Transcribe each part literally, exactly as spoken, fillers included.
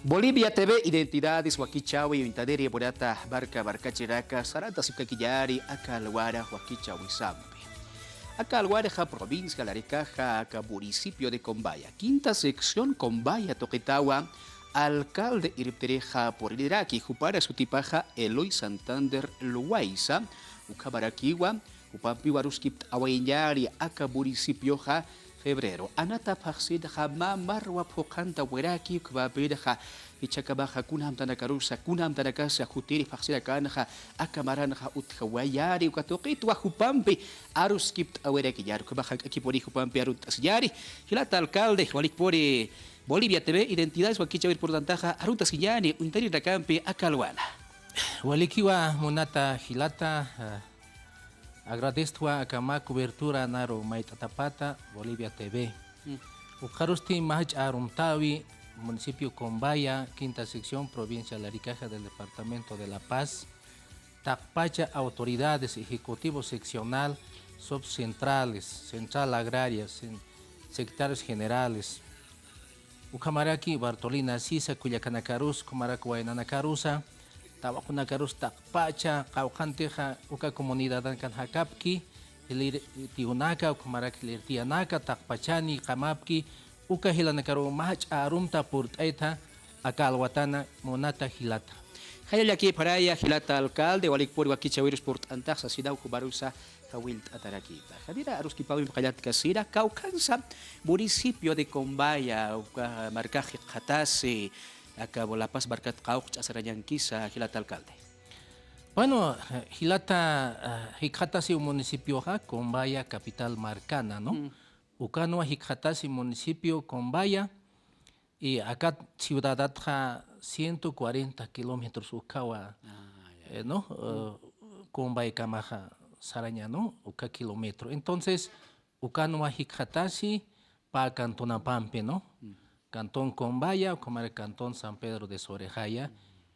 Bolivia T V, Identidades wakichäwi uñt'aniri munata marka markachirinaka, sarantasipkakiyäni aka alwana wakichäwisampi. Aka alwanaxa provincia Larikaxa, aka municipio de Combaya, quinta sección Combaya tuqitawa, alcalde irptirixa puriniraki, jupana sutipaxa Eloy Santander Loaiza, ukhamarakiwa jupampiwa aruskipt'awayañäni aka municipioxa, febrero anata phaxsinxa mä marwa phuqhantawayaraki, ukhamapinxa jichhakamaxa kuna amtanakarusa, kuna amtanakasa jutiri phaxsinakanxa, aka maranxa utjawayäni, uka tuqitwa jupampi aruskipt'awayarakiñäni, ukhamax jank'akipuni jupampi arunt'asiñäni. Jilata alcalde, walikpuni Bolivia T V, Identidades wakichäwir purtantaxa aruntasiñäni uñtanirinakampi aka alwana. Walikiwa munata jilata, eh, agradezco aka mä cobertura naru mayt'atapata Bolivia T V. Mm. Ukxarusti mä jach'a arumtäwi municipio Combaya, quinta sección, provincia Laricaja del departamento de La Paz, taqpacha autoridades, ejecutivo seccional, subcentrales, central agraria, sen-, secretarios generales, ukhamaraki Bartolina Sisa, kullakanakarus, ukhamaraki waynanakarusa, tawaqunakarus taqpacha, qawqhantixa uka comunidadanakan jakapki, lir-, tiyunaka, ukhamaraki lir tiyanaka, taqpachani qamapki, uka jilanakaru mä jach'a arumta purt'ayta aka alwatana munata jilata. Jallallakipxaraya jilata alcalde, walikpuni wakichäwirus purt'antax sasinaw jumarusa jawillt'atarakïta. Janira aruskipäwimpi qallatkasina, kawkhansa municipio de Combaya, uka markax jikxatasi, aka La Paz markat qawqch'a sarañankisa, jilata alcalde. Bueno, jilata, eh, jikxatasi municipioxa, Combaya capital markana, ¿no? Mm. Ukanwa jikxatasi municipio Combaya, y akat ciudadatxa ciento cuarenta kilómetros ukawa, ah, ya, eh, ¿no? Mm. Eh, Combaykamaxa saraña, ¿no? Uka kilómetro. Entonces, ukanwa jikxatasi pä cantonapampi, ¿no? Mm. Cantón Combaya, ukhamara cantón San Pedro de Sorejaya, mm,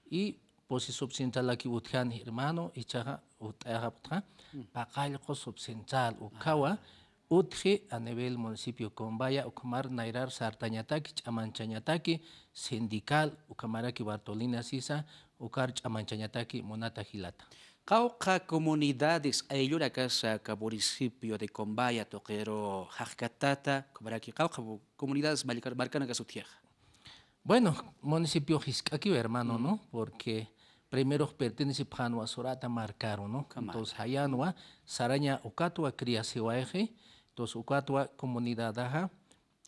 y pusi subcentralaki utjani, hermano, jichhaxa ut'ayaxapxta, mm, Paqallqu subcentral, ukawa, ah, utji a nivel municipio Combaya, ukhamar nayrar sartañataki, ch'amanchañataki, sindical, ukhamaraki Bartolina Sisa, ukar ch'amanchañataki munata jilata. Qawqha comunidades ayllurakasa aka municipio de Combaya tuqiru jaqkatata, ukhamaraki qawqha comunidades markanakas utjixa. Bueno, municipio jisk'akiw, hermano, mm, ¿no? Porque primero pertenecipxänwa surata markaru, ¿no? Ukhamaraki. Entonces, jayanwa, saraña ukatwa criasiwayxi, entonces, ukatwa comunidadaxa,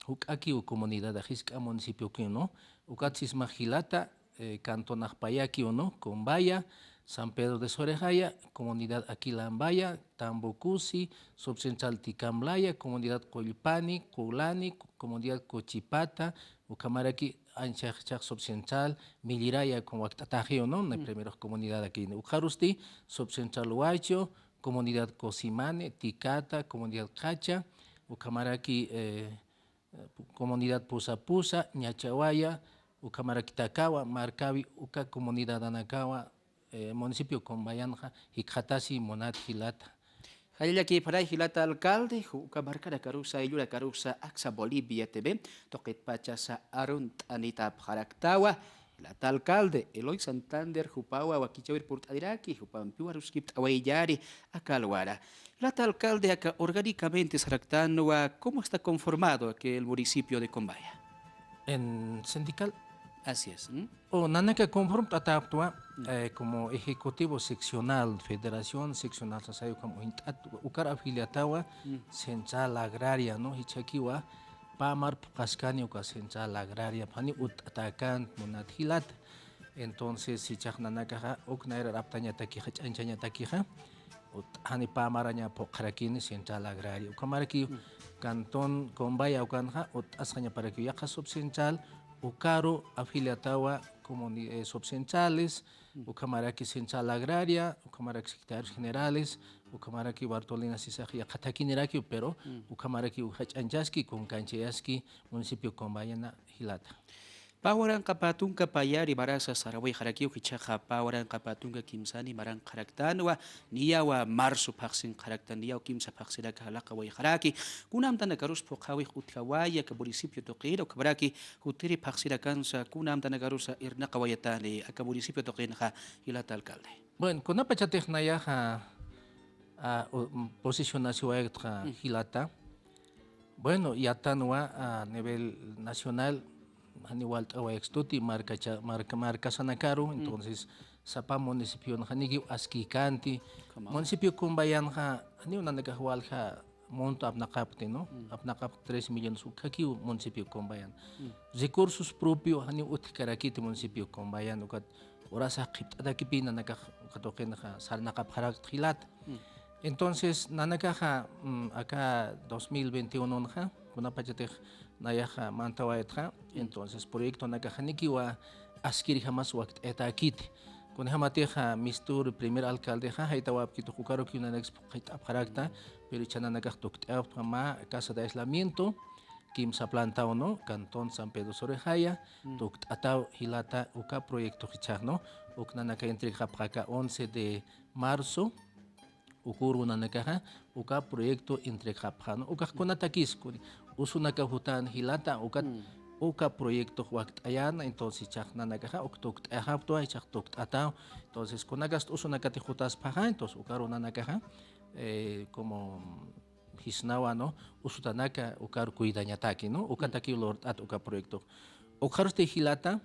juk'akiw comunidad jisk'a municipiokiw, ¿no? Ukat sisma jilata, eh, cantonax payakiw, ¿no? Combaya, San Pedro de Sorejaya, comunidad Aquilambaya, Tambucusi, subcentral Ticamlaya, comunidad Qullpani, Qulani, comunidad Cochipata, ukhamaraki anchax subcentral Milliraya, como wakt'ataxiw, ¿no? Na, mm, primero comunidad aquí, ¿no? Ukxarusti subcentral Huacho, comunidad Cosimani, Ticata, comunidad Qacha, ukhamaraki, eh, comunidad Pusapusa, Ñachawaya, ukhamaraki Takawa, markawi uka comunidadanakawa, eh, municipio Combayanxa jikxatasi munat jilata. Jallallakipxaray jilata alcalde, uka markanakarusa, aylluranakarusa, aksa Bolivia T V tuqitpachasa arunt'anitapxaraktawa. Jilata alcalde Eloy Santander jupawa wakichäwir purt'aniraki, jupampiwa aruskipt'awayañäni aka alwana. Jilata alcalde, aka orgánicamente saraktanwa, ¿cómo está conformado aquel municipio de Combaya? En sindical. Así es. ¿Mm? O nanaka conformt'atäpxtwa, mm, eh, como ejecutivo seccional, federación seccional, sasay ukham uñt'at, ukar afiliatawa, mm, central agraria, ¿no? Jichhakiwa, pä mar phuqhaskani uka central agraria, phani utt'atäkän munat jilata. Entonces, jichhax nanakaxa, uk nayrar aptañatakixa, ch'anchañatakixa, utt'ani pä maraña phuqharakini central agraria. Ukhamaraki, mm, cantón Combaya ukanxa, utt'asxañaparakiw yaqha subcentral, ukaru afiliatawa comuni-, eh, subcentrales, mm, ukhamaraki central agraria, ukhamaraki secretarios generales, ukhamaraki Bartolina Sisax yaqha thakinirakiw, pero, mm, ukhamaraki jach'anchaski, kunkanchayaski, municipio Combayana jilata. Pä waranqa pä tunka payari marasa sarawayxarakiw, jichhaxa pä waranqa pä tunka kimsani maranqaraktanwa, niyawa marzo phaxsinqaraktan, niyaw kimsa phaxsirak jalaqawayxaraki. Kuna amtanakarus phuqhawix utjawaya aka municipio tuqin, ukhamaraki jutiri phaxsirakansa kuna amtanakarus irnaqawayatani aka municipio tuqinxa, jilata alcalde. Bueno, kunapachatix nayaxa, a, u-, posicionasiwayktxa jilata. Bueno, yatanwa a nivel nacional, jani walt'awayakstuti markacha-, marka-, markasanakaru, entonces sapa municipionxa janikiw askikanti. Municipio Cumbayanxa janiw nanakax walja monto apnaqapti, ¿no? Apnaqapti tres millones ukhakiw municipio Cumbayan. Recursos propio janiw utjkarakiti municipio Cumbayan, ukat urasax qhipt'atakipï nanakax uka tuqinxa sarnaqapxarakti jilata. Entonces nanakaxa, mm, aka dos mil veintiunonxa kunapachatix nayaxa mantawaytxa, entonces proyectonakax janikiwa askirijamas wakt'ayatäkiti. Kunjamatixa mistur primer alcaldexa jaytawapkitux ukarukiw nanaksa phuqt'apxarakta, pero jichha nanakax tukt'ayapxta mä casa de aislamiento, kimsa plantaw, ¿no? Cantón San Pedro Sorejaya, tukt'ataw jilata uka proyecto jichhax, ¿no? Uk nanaka entregxapxta aka once de marzo, uka uru nanakaxa uka proyecto entregxapxta, ¿no? Ukax kunatakis, kuni usunakaw jutan jilata, ukat uka proyectox wakt'ayäna, entonces jichhax nanakaxa uk tukt'ayxapxtwa, jichhax tukt'ataw, entonces kunakasti usunakatix jutaspxaxa, entonces ukaru nanakaxa, eh, como jisnawa, ¿no? Usutanaka ukar cuidañataki, ¿no? Ukatakiw lurt'at uka proyecto. Ukxarusti jilata,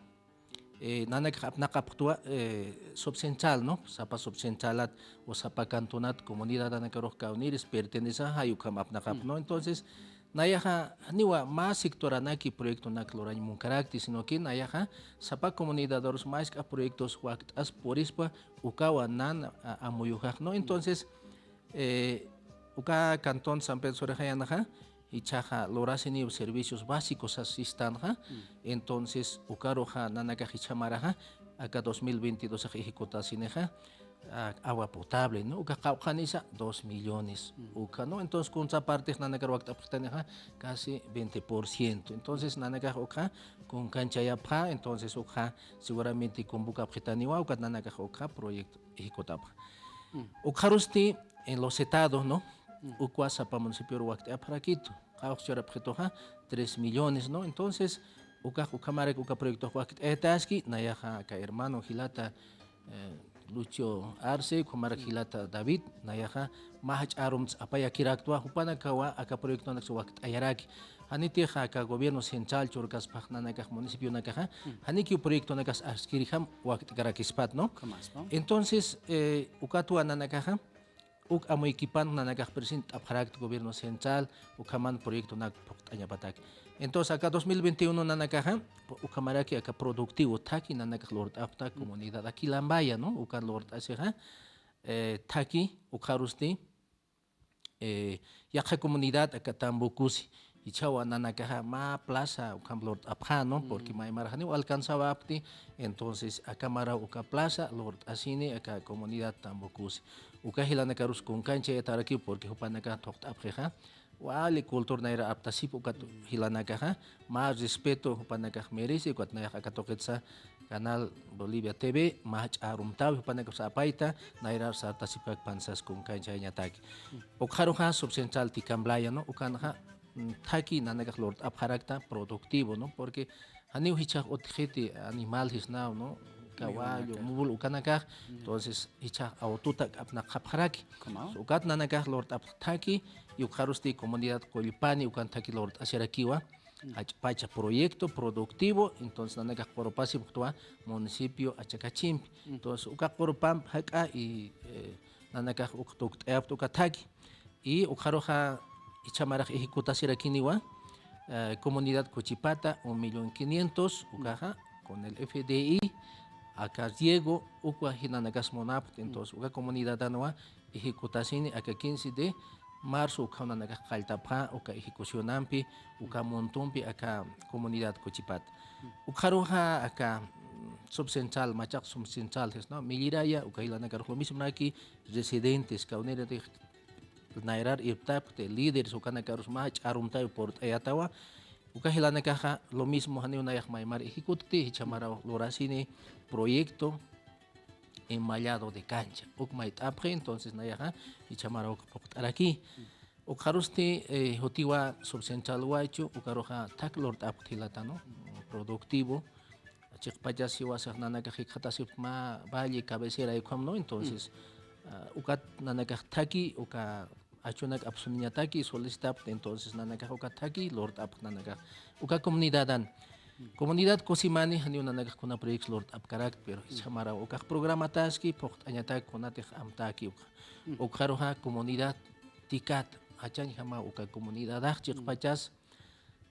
eh, nanakax apnaqapxtwa, eh, subcentral, ¿no? Sapa subcentralat o sapa cantonat comunidadanakarux kawniris pertenecejay ukham apnaqapxta, ¿no? Entonces nayaxa janiwa mä sectoranaki proyectonak lurañ munkarakti, sino que nayaxa sapa comunidadarus mä jisk'a proyectos wakt'as purispa ukawa nan, a, amuyujax, ¿no? Entonces, eh, uka cantón San Pedro Sorejayanxa jichhaxa lurasiniw servicios básicos sistanxa. Entonces ukaruxa nanakax jichha maraxa aka dos mil veintidós ejecutasinxa, a, agua potable, ¿no? Uka qawqhanisa dos millones. Uka, ¿no? Entonces kunsa partix nanakar wakt'apxitanixa casi veinte por ciento. Entonces nanakax ukxa kunkanchayapxta, entonces ukxa seguramente convocapxitaniwa, ukat nanakax ukxa proyecto ejecutapxta. Ukxarusti en Los Hetados, ¿no? Ukwa sapa municipioru wakt'apxarakitu. Qawqha churapxituxa tres millones, ¿no? Entonces ukax ukhamarak uka proyectox wakt'ayataski, nayaxa aka hermano jilata, eh, Lucio Arce, ukhamarak jilata David, nayaxa mä jach'a arumts apayakiraktwa, jupanakawa aka proyectonaksa wakt'ayaraki. Janitix aka gobierno central churkaspax nanakax municipionakaxa, janikiw proyectonakas askirijam wakt'karakispat, ¿no? Entonces, eh, ukatwa nanakaxa uk amuykipan nanakax present'apxarakta gobierno central, ukhaman proyectonak phuqt'añapataki. Entonces aka dos mil veintiuno nanakaxa ukhamaraki aka productivo thaki nanakax lurt'apxta comunidad Aquilambaya, ¿no? Ukan lurt'asixa, eh, thaki, ukxarusti, eh, yaqha comunidad aka Tambucusi, jichhawa nanakaxa mä plaza ukham lurt'apxta, ¿no? Porque maymar janiw alcanzawapxti, entonces aka maraw uka plaza lurt'asini aka comunidad Tambucusi. Uka jilanakarus kunkanchayatarakiw, porque jupanakax thuqt'apxixa wali cultura nayra aptasip, ukat jilanakaxa mä respeto jupanakax merece, ukat nayax aka tuqitsa Canal Bolivia T V, mä jach'a arumtaw jupanakax apayta, nayrar sartasipkak pansas kunkanchayañataki. Ukxaruxa subcentral Ticamblaya, ¿no? Ukanxa, mm, thaki nanakax lurt'apxarakta productivo, ¿no? Porque janiw jichhax utjiti animal jisnaw, ¿no? Caballo, mul ukanakax. Entonces jichhax autota apnaqapxaraki. Ukat nanakax lurt'apxta thaki, y ukxarusti comunidad Qullpani ukan thaki lurt'asirakiwa. Jach'a pacha proyecto productivo, entonces nanakax qurupasipxtwa municipio Achacachimpi. Entonces uka qurupampi jak'a y, eh, nanakax uk tukt'ayapxta uka thaki. Y ukxaruxa jichha marax ejecutasirakiniwa, eh, comunidad Cuchipata, un millón quinientos, ukaxa, con el F D I, aka riego, ukwa jilanakas munapxta, entonces uka comunidadanwa ejecutasini aka quince de marzo, ukhaw nanakax qalltapxta uka ejecucionampi, uka montompi, aka comunidad Cuchipata. Ukxaruxa aka, mm, subcentral, machaq subcentral, ¿no? Milliraya, uka jilanakarux lo mismonaki, residentes, kawniratix nayrar irptapxti, líderes, ukanakarus mä jach'a arumtaw purt'ayatawa, Uka jilanakaxa lo mismo janiw nayax maymar ejecutki, jichha maraw lurasini proyecto en mallado de cancha. Uk mayt'apxi, entonces nayaxa jichha maraw phuqt'araki. Ukxarusti, eh, jutiwa subcentral Waychu, ukaruxa thak lurt'apxta jilata, ¿no? Productivo. Chiqpachas jiwasax nanakax jikxatasipxta mä valle cabecera ukham, ¿no? Entonces, ah, ukat nanakax thaki, uka achunak apsuniñataki solicitapxta, entonces nanakax uka thaki lurt'apxta nanakax. Uka comunidadan. Comunidad Kusimani janiw nanakax kuna proyectos lurt'apkarakta, pero jichha maraw ukax programataski, phuqt'añatak kunatix amtaki uka. Ukxaruxa comunidad Tikat, jachañjamaw uka comunidadax chiqpachas,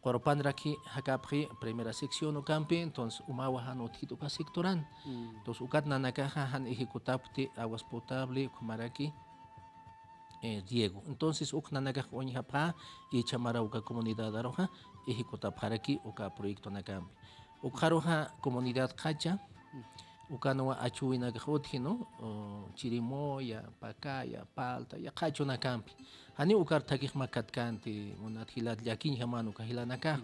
Qurpanraki jakapxi primera sección ukampi, entonces umawa jan utjkit uka sectoran. Entonces ukat nanakaxa jan ejecutapxti aguas potable, ukhamaraki, eh, riego. Entonces uk nanakax uñjapxä, jichha maraw uka comunidadaruxa ejecutapxaraki uka proyectonakampi. Ukxaruxa comunidad Qacha, ukanwa achuwinakax utji, ¿no? O, chirimoya, pacaya, palta, yaqha achunakampi. Janiw ukar thakix mä katkänti, munat jilat, llakiñjaman uka jilanakax.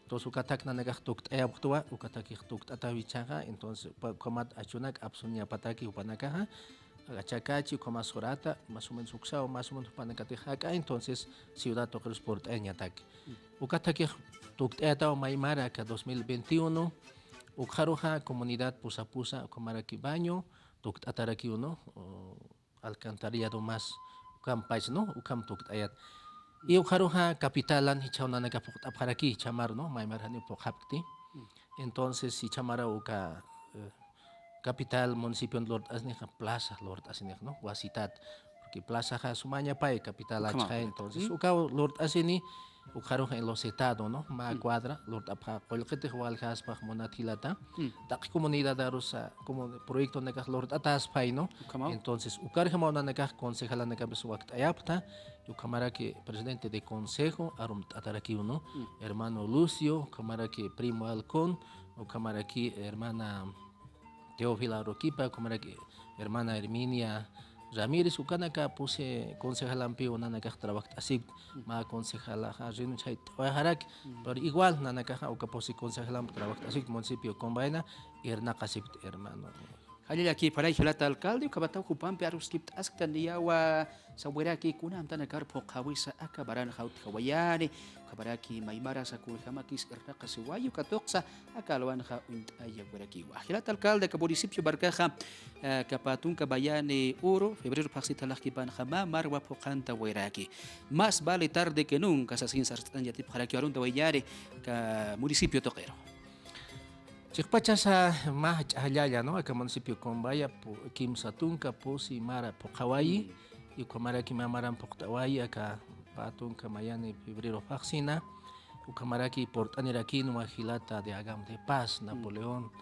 Entonces uka thak nanakax tukt'ayapxtwa, uka thakix tukt'ataw jichhaxa, entonces pa-, ukhamat achunak apsuniñapataki jupanakaxa, Achakachi, ukhamas Sorata, más o menos uksaw, más o menos jupanakatix jak'a, entonces ciudad tuqirus purt'ayañataki. Uka thakix tukt'ayataw maymar aka dos mil veintiuno, ukxaruxa comunidad Pusa Pusa, ukhamaraki baño tukt'atarakiw, ¿no? O, alcantarillado más ukampach, ¿no? Ukham tukt'ayat. Y ukxaruxa capitalan jichhaw nanakax phuqt'apxaraki, jichhamar, ¿no? Maymar janiw phuqhapkti. Entonces jichhamaraw uka, eh, capital municipion lurt'asinixa plaza lurt'asinix, ¿no? Wasitat. Porque plazaxa sumañapay capital achxay, entonces ukaw lurt'asini, ukxaruxa en Los Setado, ¿no? Mä cuadra lurt'apxä, qullqitix waljaspax munat jilata. Taqi comunidadarusa como proyectonakax lurt'ataspay, ¿no? Entonces ukarjamaw nanakax concejalanakampis wakt'ayapxta, ukhamaraki presidente de consejo arumt'atarakiw, ¿no? Hermano Lucio, ukhamaraki primo Halcón, ukhamaraki hermana Teófila Aroquipa, ukhamaraki hermana Herminia Ramírez, ukanaka pusi concejalampiw nanakax trabajt'asipkti, mä concejalaxa renunciayt'awayaxaraki, pero igual nanakaxa uka pusi concejalamp trabajt'asipkti municipio Combaina, irnaqasipkti hermano. Jallallakïparay jilata alcalde, ukhamataw jupampi aruskipt'askta niyawa sawiraki, kuna amtanakar phuqhawisa aka maranxa utjawayani, ukhamaraki maymarasa kunjamakis irnaqasiwayi uka tuqsa aka alwanxa uñt'ayawirakiwa. Jilata alcalde, aka municipio markaxa, eh, aka pä tunka mayani uru, febrero phaxsit jalaqkipanxa mä marwa phuqhantawayaraki. Más vale tarde que nunca sasin sarst'añ yatipxaraki arumtawayani aka municipio tuqiru. Chiqpachasa mä jach'a jallalla, ¿no? Aka municipio Combaya, pu-, kimsa tunka pusi mara phuqhawayi, y ukhamaraki mä maran phuqt'awayi, aka pä tunka mayani febrero phaxsina, ukhamaraki purt'anirakinwa jilata de Agam de Paz, Napoleón,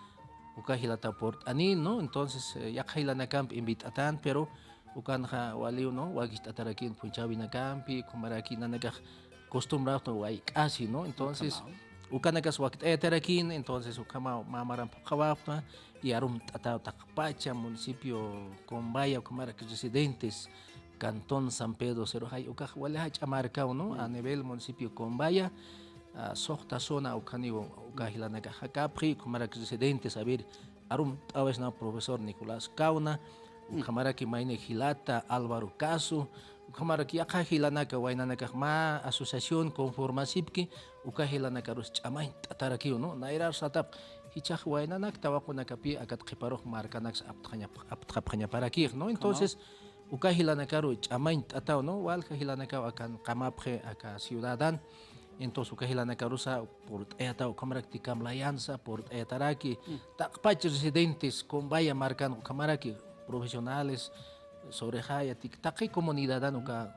uka jilata purt'anin, ¿no? Entonces, eh, yaqha jilanakamp invit'atan, pero ukanxa waliw, ¿no? Wakicht'atarakin phunchhäwinakampi, ukhamaraki nanakax costumbrapxta wayk'asi, ¿no? Entonces, ukanakas wakt'ayatarakin, entonces ukhamaw mä maran phuqhawapxta, y arumt'ataw taqpacha municipio Combaya, ukhamaraki residentes, cantón San Pedro Cerro Jaya, ukax wali jach'a markaw, ¿no? A nivel municipio Combaya, ah, suxta zona ukhaniw uka jilanakax jakapxi, ukhamaraki residentes, a ver, arumt'awayasna profesor Nicolás Cauna, ukhamaraki mayni jilata Álvaro Caso, ukhamaraki yaqha jilanaka waynanakax mä asociación conformasipki, uka jilanakarus ch'amañt'atarakiw, ¿no? Nayrar satap jichhax waynanak tawaqunakapï akat qhiparux markanaks aptxañap-, aptxapxañaparakix, ¿no? Entonces, uka jilanakaru ch'amañt'ataw, ¿no? Walja jilanakaw akan qamapxi aka ciudadan. Entonces, uka jilanakarusa purt'ayataw, ukhamaraki Tikamlayansa purt'ayataraki, taqpach residentes Combaya markan ukhamaraki profesionales, Sorejaya, Tik-, taqi comunidadan uka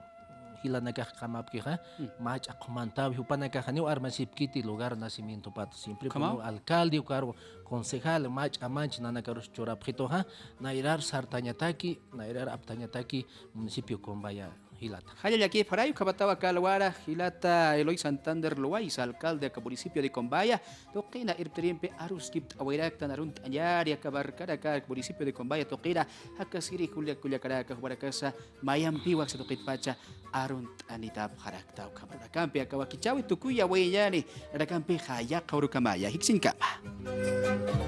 jilanakax qamapkixa, mä jach'a qhumantawi, jupanakax janiw armasipkiti lugar nacimientopat, siempre como alcalde, ukaru concejal, mä ch'amanch nanakarus churapxituxa, nayrar sartañataki, nayrar aptañataki municipio Combaya. Jilata. Jalla llakipxaray, ukhamataw aka alwara, jilata Eloy Santander Loaiza, alcalde aka municipio de Combaya, tuqina irptirimpi aruskipt'awayiraktan, arunt'añäni aka markanaka, municipio de Combaya tuqina, jakasiri kullaka kullakanaka, jumanakasa mayampiw aksa tuqitpacha arunt'anitapxarakta, ukham maranakampi aka wakichäwi tukuyawayañäni, maranakampixa yaqha urukamaya, jiksiñkama.